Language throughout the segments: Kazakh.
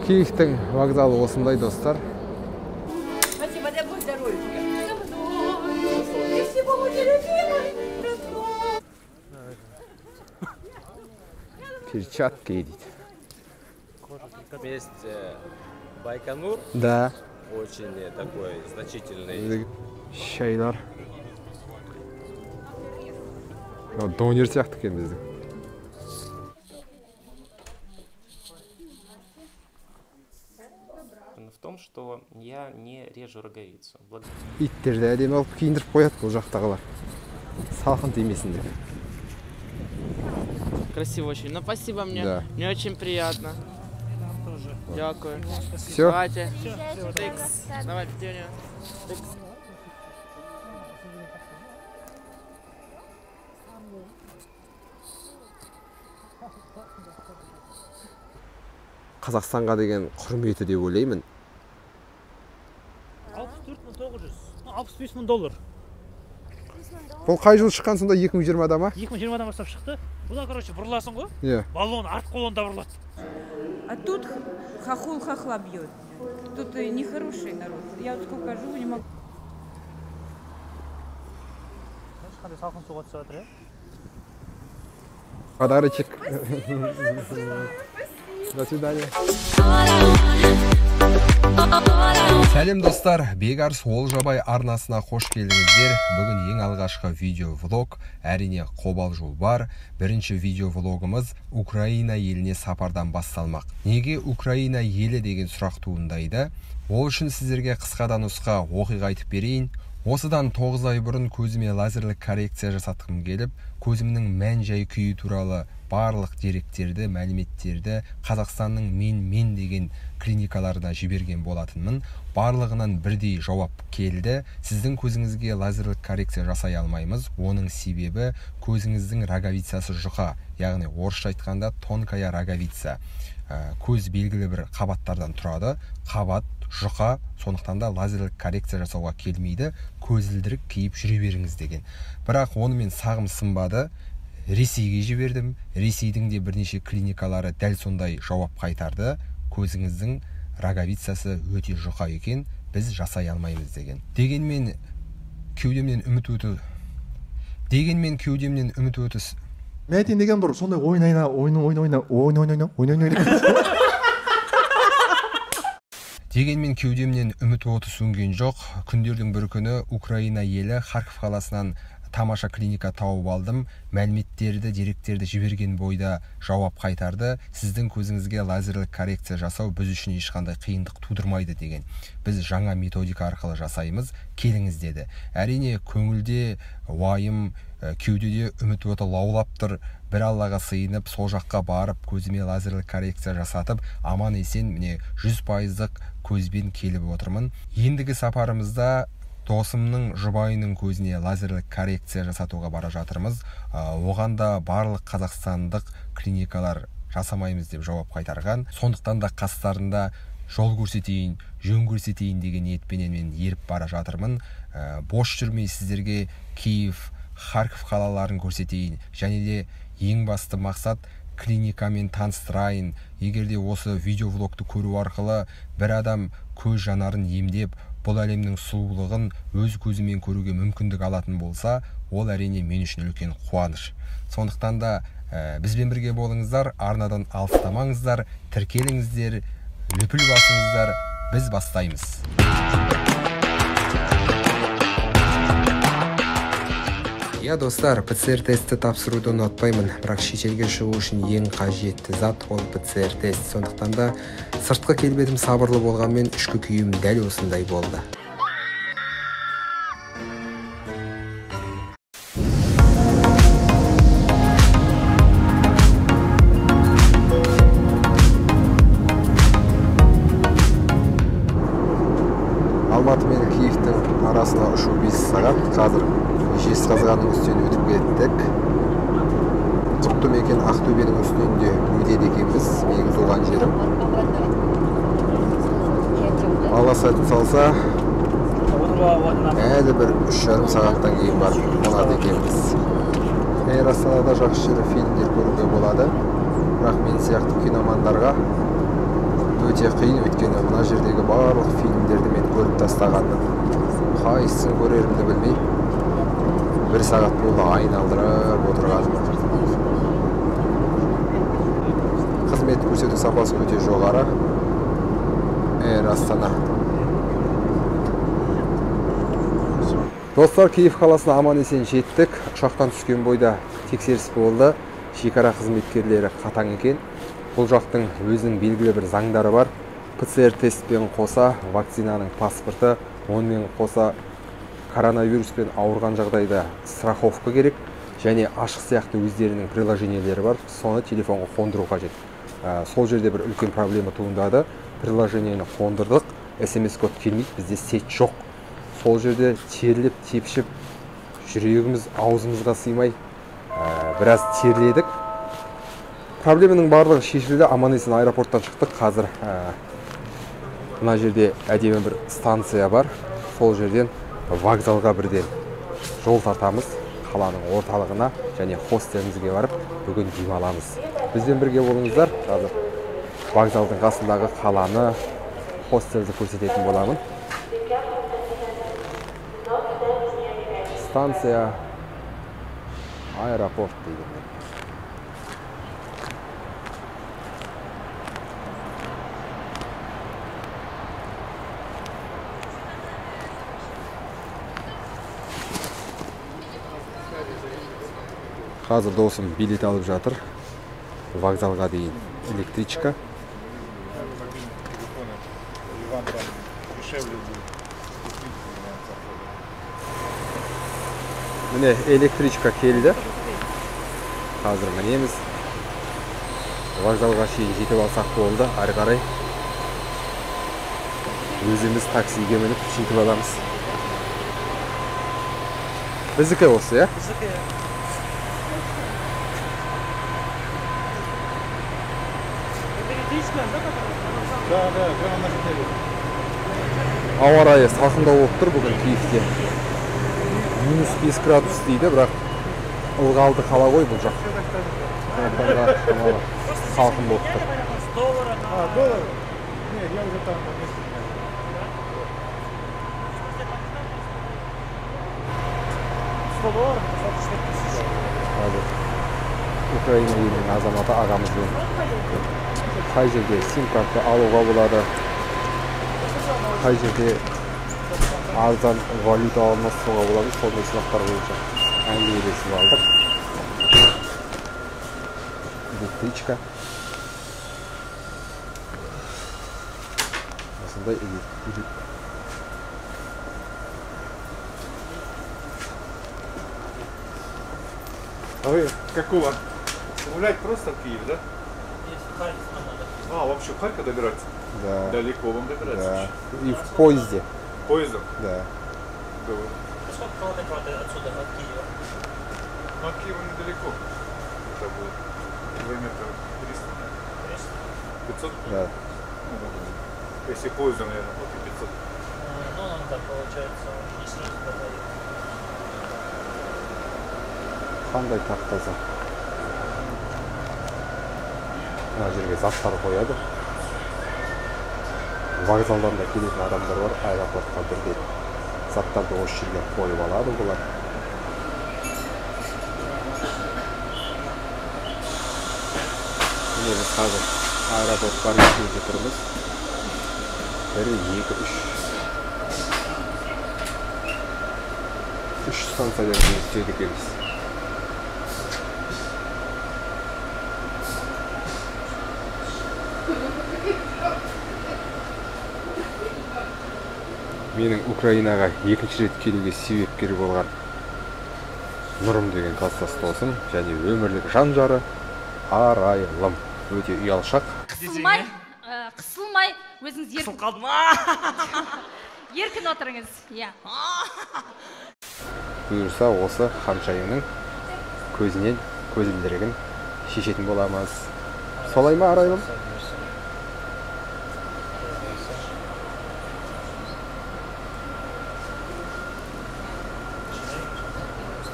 Киевтің вокзалы осындай, достар. Спасибо, дай Бог здоровья. Со мной. И всего мой любимый. Перчатки дейді. Есть Байконур. Да. Очень такой значительный. Шайлар. Донер сияқты екен біздің. В том, что я не режу роговицу. Иттерді әдемі алып киіндіріп қояды бұл жақтағылар. Салқын тимесін деп. Красиво очень. Ну, спасибо мне. Да. Мне очень приятно. Дякую. Все. Давайте. Давай, Петюня. Қазақстанға деген құрметі деп ойлаймын. 64 900, 65 мың доллар. Бұл қай жыл шыққан сонда, 2020-да ма? 2020-дан бастап шықты. Бұда, короче, бұрыласың ғой. Иә. Баллон арт қолында бұрылады. А тут хохол хохла бьет. Тут нехороший народ. Я вот сколько живу, не могу. Қандай салқын суға түсіп жатыр, иә? Подарочек. До свидания. Сәлем, достар, Бекарыс Олжабай арнасына қош келдіңіздер. Бүгін ең алғашқы видео влог, әрине қобалжу бар. Бірінші видео влогымыз Украина еліне сапардан басталмақ. Неге Украина елі деген сұрақ туындайды. Ол үшін сіздерге қысқадан нұсқа оқиға айтып берейін. Осыдан 9 ай бұрын көзіме лазерлік коррекция жасатқым келіп, көзімнің мән-жай күйі туралы барлық деректерді, мәліметтерді Қазақстанның мен-мен деген клиникаларына жіберген болатынмын. Барлығынан бірдей жауап келді. Сіздің көзіңізге лазерлік коррекция жасай алмаймыз. Оның себебі көзіңіздің роговицасы жұқа, яғни орысша айтқанда тонкая роговица. Көз белгілі бір қабаттардан тұрады. Қабат жұқа, сондықтан да лазерлік коррекция жасауға келмейді. Көзілдірік киіп жүре беріңіз деген. Бірақ онымен сағым сынбады. Ресейге жібердім. Ресейдің де бірнеше клиникалары дәл сондай жауап қайтарды. Көзіңіздің роговицасы өте жұқа екен, біз жасай алмаймыз деген. Дегенмен кеудемнен үміт өті Дегенмен кеудемнен үміт өті Мен айтайын деген бір сондай ойын ойна, ойын ойын ойна, ойын ойын ойна, ойын ойна. Дегенмен кеудемнен үміт оты сөнген жоқ. Күндердің бір күні Украина елі Харков қаласынан тамаша клиника тауып алдым. Мәліметтерді, деректерді жіберген бойда жауап қайтарды. Сіздің көзіңізге лазерлік коррекция жасау біз үшін ешқандай қиындық тудырмайды деген. Біз жаңа методика арқылы жасаймыз, келіңіз деді. Әрине көңілде уайым, кеудеде үміт оты лаулап тұр. Бір Аллаға сыйынып, сол жаққа барып, көзіме лазерлік коррекция жасатып, аман есен міне 100%-лық көзбен келіп отырмын. Ендігі сапарымызда досымның жұбайының көзіне лазерлік коррекция жасатуға бара жатырмыз. Оған да барлық қазақстандық клиникалар жасамаймыз деп жауап қайтарған. Сондықтан да қастарында жол көрсетейін, жөн көрсетейін деген ниетпенен мен еріп бара жатырмын. Бос жүрмей сіздерге Киев, Харков қалаларын көрсетейін. Және де ең басты мақсат клиникамен таныстырайын. Егер де осы видеовлогты көру арқылы бір адам көз жанарын емдеп, бұл әлемнің сұлулығын өз көзімен көруге мүмкіндік алатын болса, ол әрине мен үшін үлкен қуаныш. Сондықтан да бізбен бірге болыңыздар, арнадан алыстамаңыздар, тіркеліңіздер, лүпіл басыңыздар, біз бастаймыз. Иә, достар, ПЦР-тестті тапсыруды ұнатпаймын, бірақ шетелге шығу үшін ең қажетті зат ол ПЦР-тест. Сондықтан да сыртқы келбетім сабырлы болғанмен ішкі күйім дәл осындай болды. Алматы мен Киевтің арасына ұшу 5 сағат. Қазір Жезқазғанның үстінен өтіп кеттік. Құтты мекен Ақтөбенің үстінен де өтеді екенбіз, менің туған жерім. Алла сәтін салса, әлі бір 3,5 сағаттан кейін барып қонады екенбіз. Эйр Астанада жақсы жері фильмдер көруге болады, бірақ мен сияқты киномандарға Өте қиын, өйткені мына жердегі барлық фильмдерді мен көріп тастағанмын. Қайсысын көрерімді білмей, бір сағат болды айналдырып отырғаным. Қызмет көрсету сапасы өте жоғары. Эйр Астана. Достар, Киев қаласына аман есен жеттік. Ұшақтан түскен бойда тексеріс болды. Шекара қызметкерлері қатаң екен. Бұл жақтың өзінің белгілі бір заңдары бар. ПЦР тестпен қоса вакцинаның паспорты, онымен қоса коронавируспен ауырған жағдайда страховка керек және ашық сияқты өздерінің приложениелері бар, соны телефонға қондыру қажет. Сол жерде бір үлкен проблема туындады. Приложениені қондырдық, СМС код келмейді, бізде сеть жоқ. Сол жерде терлеп, тепшіп, жүрегіміз аузымызға сыймай, біраз терледік. Проблеманың барлығы шешілді, аман есен аэропорттан шықтық. Қазір мына жерде әдемі бір станция бар. Сол жерден вокзалға бірден жол тартамыз, қаланың орталығына және хостелімізге барып бүгін демаламыз. Бізбен бірге болыңыздар. Қазір вокзалдың қасындағы қаланы, хостелді көрсететін боламын. Станция аэропорт дейді. Қазір досым билет алып жатыр. Вокзалға дейін электричка. Міне электричка келді. Қазір мінеміз. Вокзалға шейін жетіп алсақ болды. Ары қарай өзіміз таксиге мініп жетіп аламыз. Біздікі осы, иә? Біздікі. Да, да, прямо на отеле. Ауа райы салқындау болып тұр бүгін Киевте. Минус 5 градус дейді, бірақ ылғалды қала ғой бұл жақ. Сондықтан да шамалы салқын болып тұр. А, доллар? Нет, я уже там на месте. $100 достаточно тысяч. Қазір Украина елінің азаматы ағамызбен қай жерде сим-карта алуға болады, қай жерде арзан валюта алмастыруға болады, сондай сұрақтар бойынша әңгімелесіп алдық. Электричка. Осындай А вы какого? Гулять просто в Киев, да? Нет, в Харьков нам надо. А, вам еще в Харьков добираться? Да. Далеко вам добираться? Да. И в поезде. Поездом? Да. Добро. Сколько километров отсюда, от Киева? Ну, от Киева недалеко. Это будет километров 300. 300? 500? Да. Ну, если поездом, наверное, вот и 500. Ну, нам так получается, не сразу доедет. Қандай тақтаза. Мына жерге заттар қояды. Вокзалдан да келетін адамдар бар, аэропортқа бірден заттарды осы жерге қойып алады бұлар. Міне біз қазір аэропорт паркінде тұрмыз. 1, 2, 3. 3 станциядан кейін түседі екенбіз. Менің Украинаға екінші рет келуге себепкер болған Нұрым деген класстас досым және өмірлік жан жары Арайлым. Өте ұялшақ. Қысылмай, қысылмай, өзіңіз еркін. Қысылып қалдым. Еркін отырыңыз, иә. Бұйырса осы ханшайымның көзінен көзілдірігін шешетін боламыз. Солай ма, Арайлым?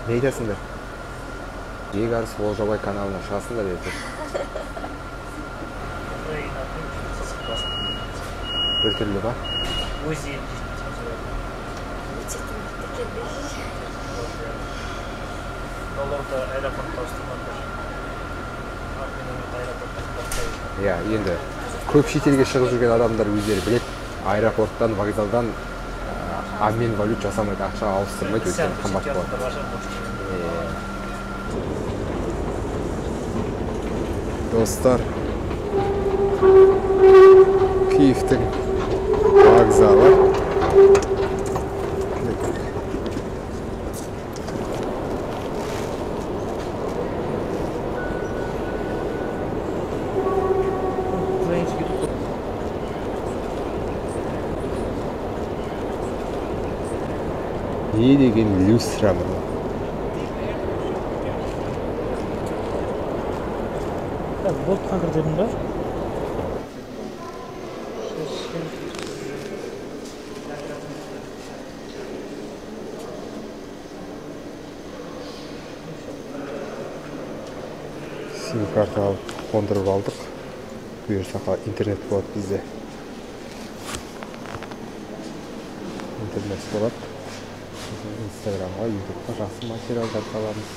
Не айтасыңдар? Бекарыс Олжабай каналына шығасыңдар ертең. Біртүрлі ба? Өз елін жейтін. Өте қымбат екен. Долларды аэропортта ауыстырмаңдар. Иә, енді көп шетелге шығып жүрген адамдар өздері біледі. Аэропорттан, вокзалдан обмен валют жасамайды, ақша ауыстырмайды, өйткені қымбат болады. Достар, Киевтің вокзалы. Не деген люстра мына. Так, болтқа кір дедің ба? Сим карта алып қондырып алдық. Бұйырса интернет болады бізде. Интернет болады. Инстаграмға, Ютубқа жақсы материалдар саламыз.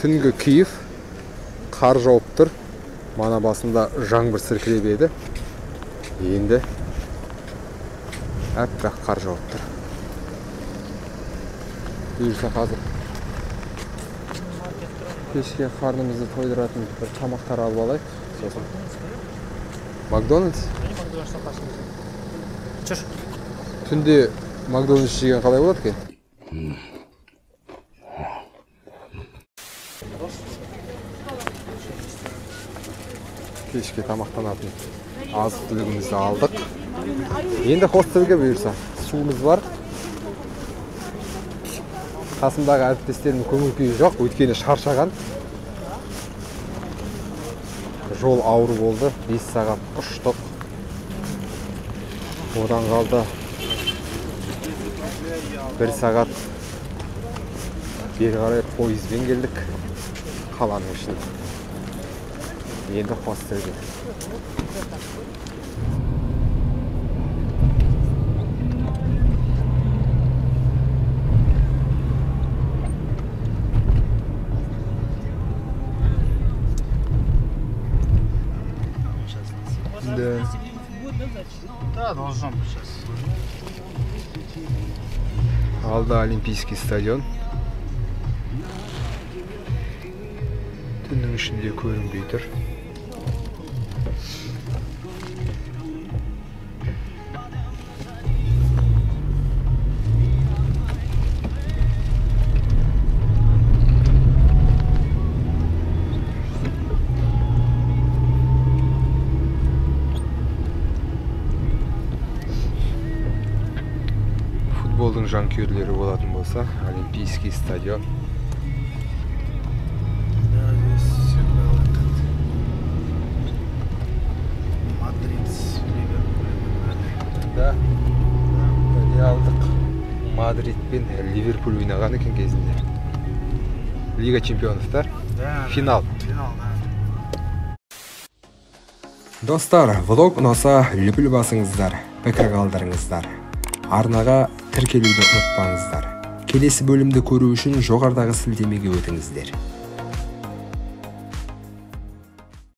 Түнгі Киев, қар жауып тұр. Мана басында жаңбыр сіркіреп еді. Енді әппақ қар жауып тұр. Бұйырса қазір кешке қарнымызды тойдыратын бір тамақтар алып алайық. Сосын Макдональдс? Жүр. Түнде Макдональдс жеген қалай болады екен? Кешке тамақтанатын азық-түлігімізді алдық. Енді хостелге бұйырса суымыз бар. Қасымдағы әріптестерімнің көңіл күйі жоқ, өйткені шаршаған. Жол ауыр болды, 5 сағат ұштық. Одан қалды 1 сағат бері қарай пойызбен келдік қаланың ішіне. Енді хостелге. Да. Да, должен быть сейчас. Алда Олимпийский стадион. Түннің ішінде көрінбей тұр. Футболдың жанкүйерлері болатын болса, Олимпийский стадион. Да, здесь всегда этот Мадрид с Ливерпулем играли. Да. Реалдық Мадрид пен Ливерпуль ойнаған екен кезінде. Лига чемпионов, да? Да. Финал. Финал, да. Достар, влог ұнаса лүпіл басыңыздар, пікір қалдырыңыздар. Арнаға тіркелуді ұмытпаңыздар. Келесі бөлімді көру үшін жоғарыдағы сілтемеге өтіңіздер.